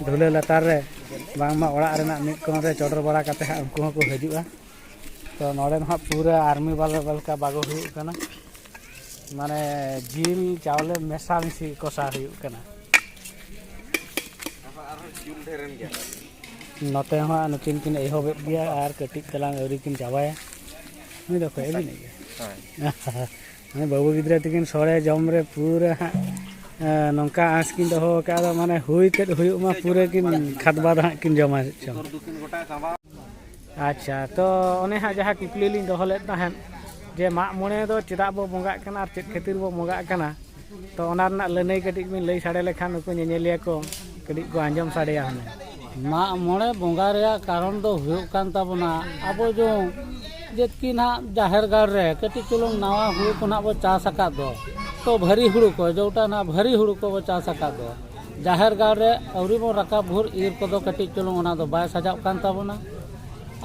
ᱫᱷᱩᱞᱟᱹ ᱞᱟᱛᱟᱨ ᱨᱮ ᱵᱟᱝᱢᱟ ᱚᱲᱟᱜ ᱨᱮᱱᱟᱜ ᱢᱤᱫ ᱠᱚᱬ ᱨᱮ ᱪᱚᱰᱚᱨ ᱵᱟᱲᱟ ᱠᱟᱛᱮ ᱦᱟᱸᱜ ᱩᱱᱠᱩ ᱦᱚᱸᱠᱚ ᱦᱤᱡᱩᱜᱼᱟ᱾ ᱛᱚ ᱱᱚᱰᱮ ᱫᱚ ᱦᱟᱸᱜ ᱯᱩᱨᱟᱹ ᱟᱨᱢᱤ ᱵᱟᱞᱟ ᱞᱮᱠᱟ ᱵᱟᱜᱚ ᱦᱩᱭᱩᱜ ᱠᱟᱱᱟ, ᱢᱟᱱᱮ ᱡᱤᱞ ᱪᱟᱣᱞᱮ ᱢᱮᱥᱟᱢᱤᱥᱤ ᱠᱚᱥᱟ ᱦᱩᱭᱩᱜ ᱠᱟᱱᱟ᱾ ᱱᱚᱛᱮ ᱦᱚᱸ ᱱᱩᱠᱤᱱ ᱠᱤᱱ ᱮᱦᱚᱵᱮᱫ ᱜᱮᱭᱟ ᱟᱨ ᱠᱟᱹᱴᱤᱡ ᱛᱟᱞᱟᱝ ᱟᱹᱣᱨᱤ ᱠᱤᱱ ᱪᱟᱵᱟᱭᱟ᱾ ᱱᱩᱭ ᱫᱚ ᱚᱠᱚᱭ ᱟᱹᱵᱤᱱᱤᱡ ᱜᱮ? ᱦᱳᱭ᱾ ᱦᱮᱸ, ᱵᱟᱹᱵᱩ ᱜᱤᱫᱽᱨᱟᱹ ᱛᱟᱹᱠᱤᱱ ᱥᱚᱲᱮ ᱡᱚᱢ ᱨᱮ ᱯᱩᱨᱟᱹ ᱦᱟᱸᱜ, ᱮ, ᱱᱚᱝᱠᱟ ᱟᱸᱥ ᱠᱤᱱ ᱫᱚᱦᱚ ᱟᱠᱟᱫᱟ, ᱢᱟᱱᱮ ᱦᱩᱭ ᱛᱮᱫ ᱦᱩᱭᱩᱜ ᱢᱟ, ᱯᱩᱨᱟᱹ ᱠᱤᱱ ᱠᱷᱟᱫᱽ ᱵᱟᱫᱽ ᱦᱟᱸᱜ ᱠᱤᱱ ᱡᱚᱢᱟ ᱪᱚᱝ᱾ ᱟᱪᱪᱷᱟ, ᱛᱚ ᱚᱱᱮ ᱦᱟᱸᱜ ᱡᱟᱦᱟᱸ ᱠᱩᱠᱞᱤ ᱞᱤᱧ ᱫᱚᱦᱚ ᱞᱮᱫ ᱛᱟᱦᱮᱸᱫ, ᱡᱮ ᱢᱟᱜ ᱢᱚᱬᱮ ᱫᱚ ᱪᱮᱫᱟᱜ ᱵᱚ ᱵᱚᱸᱜᱟᱜ ᱠᱟᱱᱟ ᱟᱨ ᱪᱮᱫ ᱠᱷᱟᱹᱛᱤᱨ ᱵᱚ ᱵᱚᱸᱜᱟᱜ ᱠᱟᱱᱟ, ᱛᱚ ᱚᱱᱟ ᱨᱮᱱᱟᱜ ᱞᱟᱹᱱᱟᱹᱭ ᱠᱟᱹᱴᱤᱡ ᱵᱤᱱ ᱞᱟᱹᱭ ᱥᱟᱰᱮ ᱞᱮᱠᱷᱟᱱ ᱩᱱᱠᱩ ᱧᱮᱧᱮᱞᱤᱭᱟᱹ ᱠᱚ ᱠᱟᱹᱴᱤᱡ ᱠᱚ ᱟᱸᱡᱚᱢ ᱥᱟᱰᱮᱭᱟ ᱦᱩᱱᱟᱹᱝ᱾ ᱢᱟᱜ ᱢᱚᱬᱮ ᱵᱚᱸᱜᱟ ᱨᱮᱭᱟᱜ ᱠᱟᱨᱚᱱ ᱫᱚ ᱦᱩᱭᱩᱜ ᱠᱟᱱ ᱛᱟᱵᱚᱱᱟ, ᱟᱵᱚ ᱡᱚᱝ ᱡᱮᱫᱠᱤ ᱱᱟᱦᱟᱜ ᱡᱟᱦᱮᱨ ᱜᱟᱲ ᱨᱮ ᱠᱟᱹᱴᱤᱡ ᱪᱩᱞᱩᱝ ᱱᱟᱣᱟ ᱦᱩᱲᱩ ᱠᱚ ᱱᱟᱦᱟᱜ ᱵᱚ ᱪᱟᱥ ᱟᱠᱟᱫ ᱫᱚ, ᱛᱚ ᱵᱷᱟᱹᱨᱤ ᱦᱩᱲᱩ ᱠᱚ, ᱡᱚᱴᱟ ᱱᱟᱦᱟᱜ ᱵᱷᱟᱹᱨᱤ ᱦᱩᱲᱩ ᱠᱚᱵᱚ ᱪᱟᱥ ᱟᱠᱟᱫ ᱫᱚ, ᱡᱟᱦᱮᱨ ᱜᱟᱲ ᱨᱮ ᱟᱹᱣᱨᱤ ᱵᱚᱱ ᱨᱟᱠᱟᱵ ᱵᱷᱳᱨ ᱤᱨ ᱠᱚᱫᱚ ᱠᱟᱹᱴᱤᱡ ᱪᱩᱞᱩᱝ ᱚᱱᱟ ᱫᱚ ᱵᱟᱭ ᱥᱟᱡᱟᱣ ᱠᱟᱱ ᱛᱟᱵᱚᱱᱟ᱾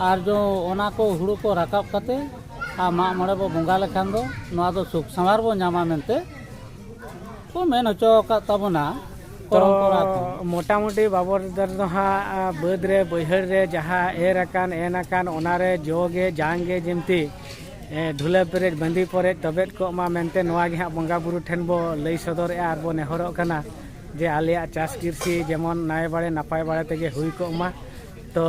ᱟᱨ ᱡᱚ ᱚᱱᱟ ᱠᱚ ᱦᱩᱲᱩ ᱠᱚ ᱨᱟᱠᱟᱵ ᱠᱟᱛᱮ ᱟᱨ ᱢᱟᱜ ᱢᱚᱬᱮ ᱵᱚ ᱵᱚᱸᱜᱟ ᱞᱮᱠᱷᱟᱱ ᱫᱚ ᱱᱚᱣᱟ ᱫᱚ ᱥᱩᱠ ᱥᱟᱶᱟᱨ ᱵᱚ ᱧᱟᱢᱟ ᱢᱮᱱᱛᱮ ᱠᱚ ᱢᱮᱱ ᱦᱚᱪᱚ ᱟᱠᱟᱫ ᱛᱟᱵᱚᱱᱟ᱾ ᱛᱚ ᱯᱚᱨᱚᱢᱯᱚᱨᱟ ᱠᱚ᱾ ᱢᱚᱴᱟᱢᱩᱴᱤ ᱵᱟᱵᱚᱨ ᱫᱟᱨ ᱫᱚ ᱦᱟᱸᱜ, ᱟ, ᱵᱟᱹᱫᱽ ᱨᱮ ᱵᱟᱹᱭᱦᱟᱹᱲ ᱨᱮ ᱡᱟᱦᱟᱸ ᱮᱨ ᱟᱠᱟᱱ ᱮᱱ ᱟᱠᱟᱱ ᱚᱱᱟ ᱨᱮ ᱡᱚ ᱜᱮ ᱡᱟᱝ ᱜᱮ ᱡᱮᱢᱛᱤ, ᱮ, ᱰᱷᱩᱞᱟᱹ ᱯᱮᱨᱮᱡ ᱵᱟᱸᱫᱤ ᱯᱚᱨᱮᱡ ᱛᱚᱵᱮᱫ ᱠᱚᱜ ᱢᱟ ᱢᱮᱱᱛᱮ ᱱᱚᱣᱟ ᱜᱮ ᱦᱟᱸᱜ ᱵᱚᱸᱜᱟ ᱵᱩᱨᱩ ᱴᱷᱮᱱ ᱵᱚ ᱞᱟᱹᱭ ᱥᱚᱫᱚᱨᱮᱜᱼᱟ ᱟᱨ ᱵᱚ ᱱᱮᱦᱚᱨᱚᱜ ᱠᱟᱱᱟ ᱡᱮ ᱟᱞᱮᱭᱟᱜ ᱪᱟᱥ ᱠᱨᱤᱥᱤ ᱡᱮᱢᱚᱱ ᱱᱟᱭ ᱵᱟᱲᱮ ᱱᱟᱯᱟᱭ ᱵᱟᱲᱮ ᱛᱮᱜᱮ ᱦᱩᱭ ᱠᱚᱜ ᱢᱟ᱾ ᱛᱚ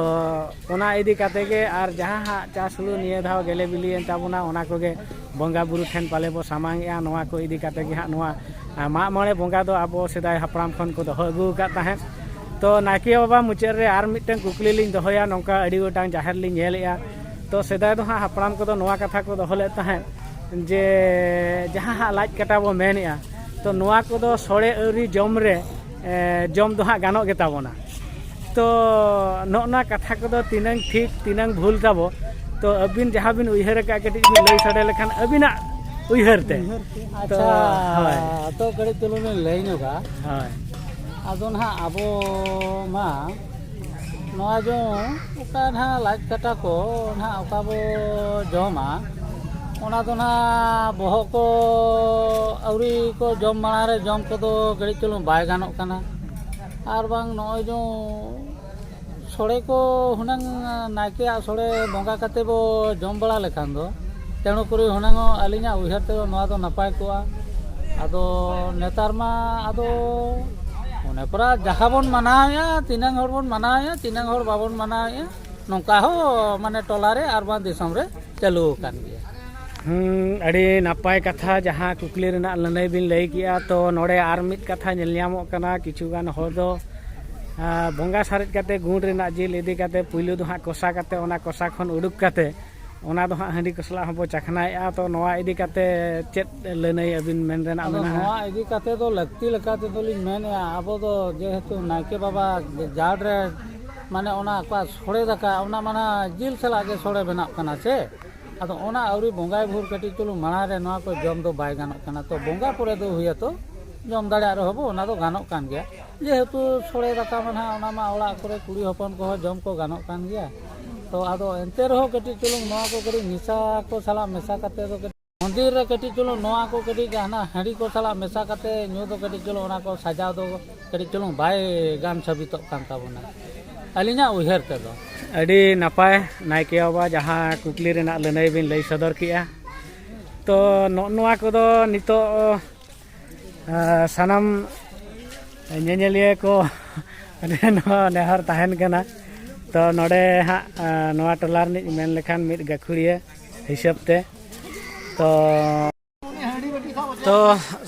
ᱚᱱᱟ ᱤᱫᱤ ᱠᱟᱛᱮ ᱜᱮ ᱟᱨ ᱡᱟᱦᱟᱸ ᱦᱟᱸᱜ ᱪᱟᱥ ᱦᱩᱲᱩ ᱱᱤᱭᱟᱹ ᱫᱷᱟᱣ ᱜᱮᱞᱮ ᱵᱤᱞᱤᱭᱮᱱ ᱛᱟᱵᱚᱱᱟ, ᱚᱱᱟ ᱠᱚᱜᱮ ᱵᱚᱸᱜᱟ ᱵᱩᱨᱩ ᱴᱷᱮᱱ ᱯᱟᱞᱮ ᱵᱚ ᱥᱟᱢᱟᱝ ᱮᱜᱼᱟ᱾ ᱱᱚᱣᱟ ᱠᱚ ᱤᱫᱤ ᱠᱟᱛᱮ ᱜᱮ ᱦᱟᱸᱜ ᱱᱚᱣᱟ, ᱟ, ᱢᱟᱜ ᱢᱚᱬᱮ ᱵᱚᱸᱜᱟ ᱫᱚ ᱟᱵᱚ ᱥᱮᱫᱟᱭ ᱦᱟᱯᱲᱟᱢ ᱠᱷᱚᱱ ᱠᱚ ᱫᱚᱦᱚ ᱟᱹᱜᱩ ᱟᱠᱟᱫ ᱛᱟᱦᱮᱸᱫ᱾ ᱛᱚ ᱱᱟᱭᱠᱮ ᱵᱟᱵᱟ, ᱢᱩᱪᱟᱹᱫ ᱨᱮ ᱟᱨ ᱢᱤᱫᱴᱟᱝ ᱠᱩᱠᱞᱤ ᱞᱤᱧ ᱫᱚᱦᱚᱭᱟ, ᱱᱚᱝᱠᱟ ᱟᱹᱰᱤ ᱜᱚᱴᱟᱝ ᱡᱟᱦᱮᱨ ᱞᱤᱧ ᱧᱮᱞᱮᱜᱼᱟ, ᱛᱚ ᱥᱮᱫᱟᱭ ᱫᱚ ᱦᱟᱸᱜ ᱦᱟᱯᱲᱟᱢ ᱠᱚᱫᱚ ᱱᱚᱣᱟ ᱠᱟᱛᱷᱟ ᱠᱚ ᱫᱚᱦᱚ ᱞᱮᱫ ᱛᱟᱦᱮᱸᱫ ᱡᱮ ᱡᱟᱦᱟᱸ ᱦᱟᱸᱜ ᱞᱟᱡ ᱠᱟᱴᱟ ᱵᱚ ᱢᱮᱱᱮᱜᱼᱟ, ᱛᱚ ᱱᱚᱣᱟ ᱠᱚᱫᱚ ᱥᱚᱲᱮ ᱟᱹᱣᱨᱤ ᱡᱚᱢ ᱨᱮ, ᱮ, ᱡᱚᱢ ᱫᱚ ᱦᱟᱸᱜ ᱜᱟᱱᱚᱜ ᱜᱮᱛᱟ ᱵᱚᱱᱟ᱾ ᱛᱚ ᱱᱚᱜᱼᱚ ᱱᱚᱣᱟ ᱠᱟᱛᱷᱟ ᱠᱚᱫᱚ ᱛᱤᱱᱟᱹᱝ ᱴᱷᱤᱠ ᱛᱤᱱᱟᱹᱝ ᱵᱷᱩᱞ ᱛᱟᱵᱚ, ᱛᱚ ᱟᱹᱵᱤᱱ ᱡᱟᱦᱟᱸ ᱵᱤᱱ ᱩᱭᱦᱟᱹᱨ ᱟᱠᱟᱫ ᱠᱟᱹᱴᱤᱡ ᱵᱤᱱ ᱞᱟᱹᱭ ᱥᱟᱰᱮ ᱞᱮᱠᱷᱟᱱ ᱟᱹᱵᱤᱱᱟᱜ ᱩᱭᱦᱟᱹᱨ ᱛᱮ᱾ ᱛᱚ ᱟᱪᱪᱷᱟ, ᱦᱳᱭ᱾ ᱛᱚ ᱠᱟᱹᱴᱤᱡ ᱪᱩᱞᱩᱝ ᱞᱤᱧ ᱞᱟᱹᱭ ᱧᱚᱜᱟ᱾ ᱦᱳᱭ᱾ ᱟᱫᱚ ᱱᱟᱦᱟᱜ ᱟᱵᱚ ᱢᱟ ᱱᱚᱣᱟ ᱡᱚ ᱚᱠᱟ ᱱᱟᱦᱟᱜ ᱞᱟᱡ ᱠᱟᱴᱟ ᱠᱚ ᱱᱟᱦᱟᱜ ᱚᱠᱟ ᱵᱚ ᱡᱚᱢᱟ, ᱚᱱᱟ ᱫᱚ ᱱᱟᱦᱟᱜ ᱵᱚᱦᱚᱜ ᱠᱚ ᱟᱹᱣᱨᱤ ᱠᱚ ᱡᱚᱢ ᱢᱟᱲᱟᱝ ᱨᱮ ᱡᱚᱢ ᱠᱚᱫᱚ ᱠᱟᱹᱴᱤᱡ ᱪᱩᱞᱩᱝ ᱵᱟᱭ ᱜᱟᱱᱚᱜ ᱠᱟᱱᱟ᱾ ᱟᱨ ᱵᱟᱝ ᱱᱚᱜᱼᱚᱭ ᱡᱚ ᱥᱚᱲᱮ ᱠᱚ ᱦᱩᱱᱟᱹᱝ ᱱᱟᱭᱠᱮᱭᱟᱜ ᱥᱚᱲᱮ ᱵᱚᱸᱜᱟ ᱠᱟᱛᱮ ᱵᱚ ᱡᱚᱢ ᱵᱟᱲᱟ ᱞᱮᱠᱷᱟᱱ ᱫᱚ, ᱛᱮᱬᱩ ᱠᱩᱨᱤ ᱦᱩᱱᱟᱹᱝ ᱟᱹᱞᱤᱧᱟᱜ ᱩᱭᱦᱟᱹᱨ ᱛᱮᱫᱚ ᱱᱚᱣᱟ ᱫᱚ ᱱᱟᱯᱟᱭ ᱠᱚᱜᱼᱟ᱾ ᱟᱫᱚ ᱱᱮᱛᱟᱨ ᱢᱟ ᱟᱫᱚ ᱚᱱᱮ ᱯᱚᱨᱟ ᱡᱟᱦᱟᱸ ᱵᱚᱱ ᱢᱟᱱᱟᱣᱮᱫᱼᱟ, ᱛᱤᱱᱟᱹᱝ ᱦᱚᱲ ᱵᱚᱱ ᱢᱟᱱᱟᱣᱮᱫᱼᱟ, ᱛᱤᱱᱟᱹᱝ ᱦᱚᱲ ᱵᱟᱵᱚᱱ ᱢᱟᱱᱟᱣᱮᱫᱼᱟ, ᱱᱚᱝᱠᱟ ᱦᱚᱸ ᱢᱟᱱᱮ ᱴᱚᱞᱟ ᱨᱮ ᱟᱨ ᱵᱟᱝ ᱫᱤᱥᱚᱢ ᱨᱮ ᱪᱟᱹᱞᱩ ᱟᱠᱟᱱ ᱜᱮᱭᱟ᱾ ᱦᱩᱸ, ᱟᱹᱰᱤ ᱱᱟᱯᱟᱭ ᱠᱟᱛᱷᱟ, ᱡᱟᱦᱟᱸ ᱠᱩᱠᱞᱤ ᱨᱮᱱᱟᱜ ᱞᱟᱹᱱᱟᱹᱭ ᱵᱤᱱ ᱞᱟᱹᱭ ᱠᱮᱜᱼᱟ᱾ ᱛᱚ ᱱᱚᱰᱮ ᱟᱨ ᱢᱤᱫ ᱠᱟᱛᱷᱟ ᱧᱮᱞ ᱧᱟᱢᱚᱜ ᱠᱟᱱᱟ, ᱠᱤᱪᱷᱩ ᱜᱟᱱ ᱦᱚᱲ ᱫᱚ ᱟᱸ, ᱵᱚᱸᱜᱟ ᱥᱟᱨᱮᱡ ᱠᱟᱛᱮ ᱜᱩᱲ ᱨᱮᱱᱟᱜ ᱡᱤᱞ ᱤᱫᱤ ᱠᱟᱛᱮ ᱯᱩᱭᱞᱩ ᱫᱚ ᱦᱟᱸᱜ ᱠᱚᱥᱟ ᱠᱟᱛᱮ, ᱚᱱᱟ ᱠᱚᱥᱟ ᱠᱷᱚᱱ ᱩᱰᱩᱠ ᱠᱟᱛᱮ ᱚᱱᱟ ᱫᱚ ᱦᱟᱸᱜ ᱦᱟᱺᱰᱤ ᱠᱚ ᱥᱟᱞᱟᱜ ᱦᱚᱸᱵᱚ ᱪᱟᱠᱷᱱᱟᱭᱮᱫᱼᱟ᱾ ᱛᱚ ᱱᱚᱣᱟ ᱤᱫᱤ ᱠᱟᱛᱮ ᱪᱮᱫ ᱞᱟᱹᱱᱟᱹᱭ ᱟᱹᱵᱤᱱ ᱢᱮᱱ ᱨᱮᱱᱟᱜ ᱟᱫᱚ ᱢᱮᱱᱟᱜᱼᱟ? ᱱᱚᱣᱟ ᱤᱫᱤ ᱠᱟᱛᱮ ᱫᱚ ᱞᱟᱹᱠᱛᱤ ᱞᱮᱠᱟ ᱛᱮᱫᱚ ᱞᱤᱧ ᱢᱮᱱᱮᱫᱼᱟ, ᱟᱵᱚ ᱫᱚ ᱡᱮᱦᱮᱛᱩ ᱱᱟᱭᱠᱮ ᱵᱟᱵᱟ ᱡᱟᱲ ᱨᱮ ᱢᱟᱱᱮ ᱚᱱᱟ ᱚᱠᱟ ᱥᱚᱲᱮ ᱫᱟᱠᱟ, ᱚᱱᱟ ᱢᱟᱱᱟ ᱡᱤᱞ ᱥᱟᱞᱟᱜ ᱜᱮ ᱥᱚᱲᱮ ᱵᱮᱱᱟᱜ ᱠᱟᱱᱟ ᱥᱮ᱾ ᱟᱫᱚ ᱚᱱᱟ ᱟᱹᱣᱨᱤ ᱵᱚᱸᱜᱟᱭ ᱵᱷᱳᱨ ᱠᱟᱹᱴᱤᱡ ᱪᱩᱞᱩᱝ ᱢᱟᱲᱟᱝ ᱨᱮ ᱱᱚᱣᱟ ᱠᱚ ᱡᱚᱢ ᱫᱚ ᱵᱟᱭ ᱜᱟᱱᱚᱜ ᱠᱟᱱᱟ᱾ ᱛᱚ ᱵᱚᱸᱜᱟ ᱯᱚᱨᱮ ᱫᱚ ᱦᱩᱭᱟᱛᱚ ᱡᱚᱢ ᱫᱟᱲᱮᱭᱟᱜ ᱨᱮᱦᱚᱸ ᱵᱚ, ᱚᱱᱟ ᱫᱚ ᱜᱟᱱᱚᱜ ᱠᱟᱱ ᱜᱮᱭᱟ᱾ ᱡᱮᱦᱮᱛᱩ ᱥᱚᱲᱮ ᱫᱟᱠᱟ ᱢᱟ ᱱᱟᱦᱟᱜ ᱚᱱᱟ ᱢᱟ ᱚᱲᱟᱜ ᱠᱚᱨᱮ ᱠᱩᱲᱤ ᱦᱚᱯᱚᱱ ᱠᱚᱦᱚᱸ ᱡᱚᱢ ᱠᱚ ᱜᱟᱱᱚᱜ ᱠᱟᱱ ᱜᱮᱭᱟ᱾ ᱛᱚ ᱟᱫᱚ ᱮᱱᱛᱮ ᱨᱮᱦᱚᱸ ᱠᱟᱹᱴᱤᱡ ᱪᱩᱞᱩᱝ ᱱᱚᱣᱟ ᱠᱚ ᱠᱟᱹᱴᱤᱡ ᱢᱮᱥᱟ ᱠᱚ ᱥᱟᱞᱟᱜ ᱢᱮᱥᱟ ᱠᱟᱛᱮ ᱫᱚ ᱠᱟᱹᱴᱤᱡ ᱢᱚᱱᱫᱤᱨ ᱨᱮ ᱠᱟᱹᱴᱤᱡ ᱪᱩᱞᱩᱝ ᱱᱚᱣᱟ ᱠᱚ ᱠᱟᱹᱴᱤᱡ ᱡᱟᱦᱟᱱᱟᱜ ᱦᱟᱺᱰᱤ ᱠᱚ ᱥᱟᱞᱟᱜ ᱢᱮᱥᱟ ᱠᱟᱛᱮ ᱧᱩ ᱫᱚ ᱠᱟᱹᱴᱤᱡ ᱪᱩᱞᱩᱝ ᱚᱱᱟ ᱠᱚ ᱥᱟᱡᱟᱣ ᱫᱚ ᱠᱟᱹᱴᱤᱡ ᱪᱩᱞᱩᱝ ᱵᱟᱭ ᱜᱟᱱ ᱥᱟᱹᱵᱤᱛᱚᱜ ᱠᱟᱱ ᱛᱟᱵᱚᱱᱟ ᱟᱹᱞᱤᱧᱟᱜ ᱩᱭᱦᱟᱹᱨ ᱛᱮᱫᱚ᱾ ᱟᱹᱰᱤ ᱱᱟᱯᱟᱭ ᱱᱟᱭᱠᱮ ᱵᱟᱵᱟ, ᱡᱟᱦᱟᱸ ᱠᱩᱠᱞᱤ ᱨᱮᱱᱟᱜ ᱞᱟᱹᱱᱟᱹᱭ ᱵᱤᱱ ᱞᱟᱹᱭ ᱥᱚᱫᱚᱨ ᱠᱮᱜᱼᱟ᱾ ᱛᱚ ᱱᱚᱜᱼᱚ ᱱᱚᱣᱟ ᱠᱚᱫᱚ ᱱᱤᱛᱚᱜ ᱟᱸ, ᱥᱟᱱᱟᱢ ᱧᱮᱧᱮᱞᱤᱭᱟᱹ ᱠᱚ ᱱᱚᱣᱟ ᱱᱮᱦᱚᱨ ᱛᱟᱦᱮᱱ ᱠᱟᱱᱟ᱾ ᱛᱚ ᱱᱚᱰᱮ ᱦᱟᱸᱜ ᱟᱸ, ᱱᱚᱣᱟ ᱴᱚᱞᱟ ᱨᱤᱱᱤᱡ ᱢᱮᱱ ᱞᱮᱠᱷᱟᱱ ᱢᱤᱫ ᱜᱟᱹᱠᱷᱩᱲᱤᱭᱟᱹ ᱦᱤᱥᱟᱹᱵ ᱛᱮ, ᱛᱚ ᱛᱚ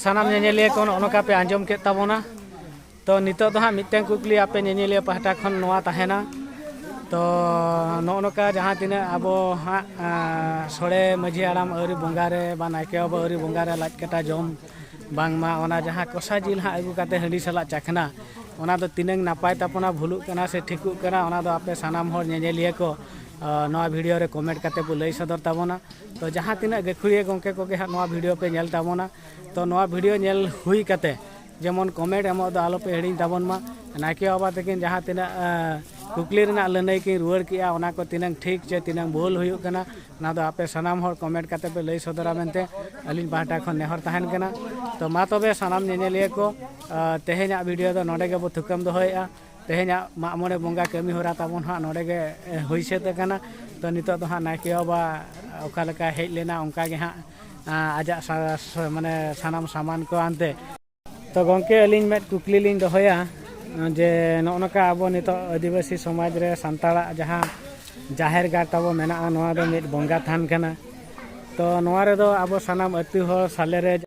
ᱥᱟᱱᱟᱢ ᱧᱮᱧᱮᱞᱤᱭᱟᱹ ᱠᱚ ᱱᱚᱜᱼᱚ ᱱᱚᱝᱠᱟ ᱯᱮ ᱟᱸᱡᱚᱢ ᱠᱮᱫ ᱛᱟᱵᱚᱱᱟ᱾ ᱛᱚ ᱱᱤᱛᱚᱜ ᱫᱚ ᱦᱟᱸᱜ ᱢᱤᱫᱴᱮᱱ ᱠᱩᱠᱞᱤ ᱟᱯᱮ ᱧᱮᱧᱮᱞᱤᱭᱟᱹ ᱯᱟᱦᱴᱟ ᱠᱷᱚᱱ ᱱᱚᱣᱟ ᱛᱟᱦᱮᱱᱟ᱾ ᱛᱚ ᱱᱚᱜᱼᱚ ᱱᱚᱝᱠᱟ ᱡᱟᱦᱟᱸ ᱛᱤᱱᱟᱹᱜ ᱟᱵᱚ ᱦᱟᱸᱜ ᱟᱸ, ᱥᱚᱲᱮ ᱢᱟᱹᱡᱷᱤ ᱦᱟᱲᱟᱢ ᱟᱹᱣᱨᱤ ᱵᱚᱸᱜᱟ ᱨᱮ ᱵᱟ ᱱᱟᱭᱠᱮ ᱵᱟᱵᱟ ᱟᱹᱣᱨᱤ ᱵᱚᱸᱜᱟ ᱨᱮ ᱞᱟᱡ ᱠᱟᱴᱟ ᱡᱚᱢ, ᱵᱟᱝᱢᱟ ᱚᱱᱟ ᱡᱟᱦᱟᱸ ᱠᱚᱥᱟ ᱡᱤᱞ ᱦᱟᱸᱜ ᱟᱹᱜᱩ ᱠᱟᱛᱮ ᱦᱟᱺᱰᱤ ᱥᱟᱞᱟᱜ ᱪᱟᱠᱷᱱᱟ, ᱚᱱᱟ ᱫᱚ ᱛᱤᱱᱟᱹᱝ ᱱᱟᱯᱟᱭ ᱛᱟᱵᱚᱱᱟ, ᱵᱷᱩᱞᱩᱜ ᱠᱟᱱᱟ ᱥᱮ ᱴᱷᱤᱠᱩᱜ ᱠᱟᱱᱟ, ᱚᱱᱟ ᱫᱚ ᱟᱯᱮ ᱥᱟᱱᱟᱢ ᱦᱚᱲ ᱧᱮᱧᱮᱞᱤᱭᱟᱹ ᱠᱚ ᱟᱸ, ᱱᱚᱣᱟ ᱵᱷᱤᱰᱤᱭᱳ ᱨᱮ ᱠᱚᱢᱮᱱᱴ ᱠᱟᱛᱮ ᱵᱚ ᱞᱟᱹᱭ ᱥᱚᱫᱚᱨ ᱛᱟᱵᱚᱱᱟ᱾ ᱛᱚ ᱡᱟᱦᱟᱸ ᱛᱤᱱᱟᱹᱜ ᱜᱟᱹᱠᱷᱩᱲᱤᱭᱟᱹ ᱜᱚᱢᱠᱮ ᱠᱚᱜᱮ ᱦᱟᱸᱜ ᱱᱚᱣᱟ ᱵᱷᱤᱰᱤᱭᱳ ᱯᱮ ᱧᱮᱞ ᱛᱟᱵᱚᱱᱟ, ᱛᱚ ᱱᱚᱣᱟ ᱵᱷᱤᱰᱤᱭᱳ ᱧᱮᱞ ᱦᱩᱭ ᱠᱟᱛᱮ ᱡᱮᱢᱚᱱ ᱠᱚᱢᱮᱱᱴ ᱮᱢᱚᱜ ᱫᱚ ᱟᱞᱚᱯᱮ ᱦᱤᱲᱤᱧ ᱛᱟᱵᱚᱱ ᱢᱟ᱾ ᱱᱟᱭᱠᱮ ᱵᱟᱵᱟ ᱛᱟᱹᱠᱤᱱ ᱡᱟᱦᱟᱸ ᱛᱤᱱᱟᱹᱜ ᱟᱸ, ᱠᱩᱠᱞᱤ ᱨᱮᱱᱟᱜ ᱞᱟᱹᱱᱟᱹᱭ ᱠᱤᱱ ᱨᱩᱣᱟᱹᱲ ᱠᱮᱜᱼᱟ, ᱚᱱᱟ ᱠᱚ ᱛᱤᱱᱟᱹᱝ ᱴᱷᱤᱠ ᱪᱮ ᱛᱤᱱᱟᱹᱝ ᱵᱷᱩᱞ ᱦᱩᱭᱩᱜ ᱠᱟᱱᱟ, ᱚᱱᱟ ᱫᱚ ᱟᱯᱮ ᱥᱟᱱᱟᱢ ᱦᱚᱲ ᱠᱚᱢᱮᱱᱴ ᱠᱟᱛᱮ ᱯᱮ ᱞᱟᱹᱭ ᱥᱚᱫᱚᱨᱟ ᱢᱮᱱᱛᱮ ᱟᱹᱞᱤᱧ ᱯᱟᱦᱴᱟ ᱠᱷᱚᱱ ᱱᱮᱦᱚᱨ ᱛᱟᱦᱮᱱ ᱠᱟᱱᱟ᱾ ᱛᱚ ᱢᱟ ᱛᱚᱵᱮ ᱥᱟᱱᱟᱢ ᱧᱮᱧᱮᱞᱤᱭᱟᱹ ᱠᱚ, ᱟᱸ, ᱛᱮᱦᱮᱧᱟᱜ ᱵᱷᱤᱰᱤᱭᱳ ᱫᱚ ᱱᱚᱰᱮ ᱜᱮᱵᱚ ᱛᱷᱩᱠᱟᱹᱢ ᱫᱚᱦᱚᱭᱮᱫᱼᱟ᱾ ᱛᱮᱦᱮᱧᱟᱜ ᱢᱟᱜ ᱢᱚᱬᱮ ᱵᱚᱸᱜᱟ ᱠᱟᱹᱢᱤ ᱦᱚᱨᱟ ᱛᱟᱵᱚᱱ ᱦᱟᱸᱜ ᱱᱚᱰᱮ ᱜᱮ ᱦᱩᱭ ᱥᱟᱹᱛ ᱟᱠᱟᱱᱟ᱾ ᱛᱚ ᱱᱤᱛᱚᱜ ᱫᱚ ᱦᱟᱸᱜ ᱱᱟᱭᱠᱮ ᱵᱟᱵᱟ ᱚᱠᱟ ᱞᱮᱠᱟ ᱦᱮᱡ ᱞᱮᱱᱟ, ᱚᱱᱠᱟ ᱜᱮ ᱦᱟᱸᱜ ᱟᱡᱟᱜ ᱥᱟ-, ᱥᱟ-, ᱢᱟᱱᱮ ᱥᱟᱱᱟᱢ ᱥᱟᱢᱟᱱ ᱠᱚ ᱟᱱᱛᱮ᱾ ᱛᱚ ᱜᱚᱢᱠᱮ, ᱟᱹᱞᱤᱧ ᱢᱤᱫ ᱠᱩᱠᱞᱤ ᱞᱤᱧ ᱫᱚᱦᱚᱭᱟ, ᱡᱮ ᱱᱚᱜᱼᱚ ᱱᱚᱝᱠᱟ ᱟᱵᱚ ᱱᱤᱛᱚᱜ ᱟᱹᱫᱤᱵᱟᱹᱥᱤ ᱥᱚᱢᱟᱡᱽ ᱨᱮ ᱥᱟᱱᱛᱟᱲᱟᱜ ᱡᱟᱦᱟᱸ ᱡᱟᱦᱮᱨ ᱜᱟᱲ ᱛᱟᱵᱚ ᱢᱮᱱᱟᱜᱼᱟ, ᱱᱚᱣᱟ ᱫᱚ ᱢᱤᱫ ᱵᱚᱸᱜᱟ ᱛᱷᱟᱱ ᱠᱟᱱᱟ᱾ ᱛᱚ ᱱᱚᱣᱟ ᱨᱮᱫᱚ ᱟᱵᱚ ᱥᱟᱱᱟᱢ ᱟᱹᱛᱩ ᱦᱚᱲ ᱥᱟᱞᱮ ᱨᱮ